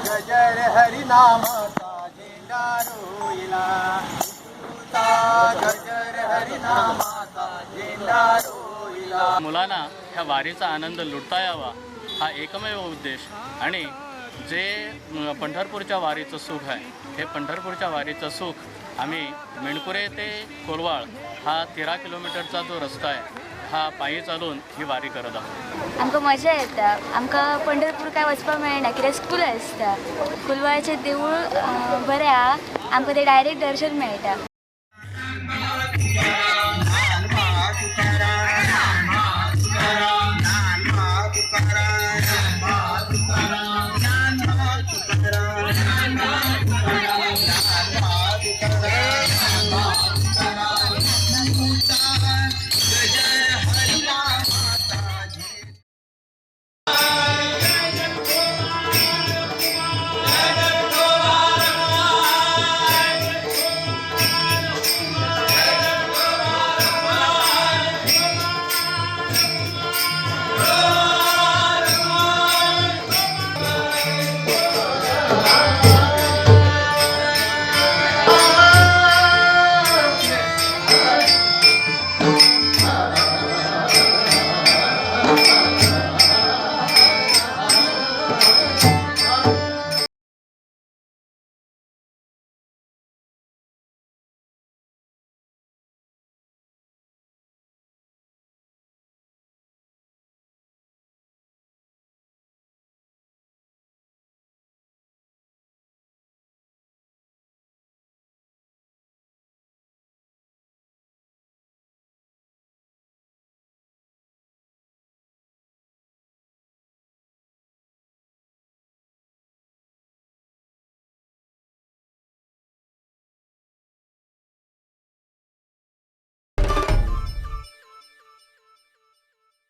गजर हरिनामाचा झेंडा रोईला, येशूचा गजर हरिनामाचा झेंडा रोईला. मुलांना ह्या वारीचा आनंद लुटता यावा हा एकमेव उद्देश. आणि जे पंढरपूरच्या वारीचं सुख आहे, हे पंढरपूरच्या वारीचं सुख आम्ही मेणकुरे ते कोलवाळ हा 13 किलोमीटरचा जो रस्ता आहे, हा पायी चालून ही वारी करत आहोत. आमकां मजा येता. आमकां पंढरपूर काय वचपाक मेळना कित्याक स्कूल आसता. कुलवाळाचें देवूळ बरें आहा, आमकां तें डायरेक्ट दर्शन मेळटा.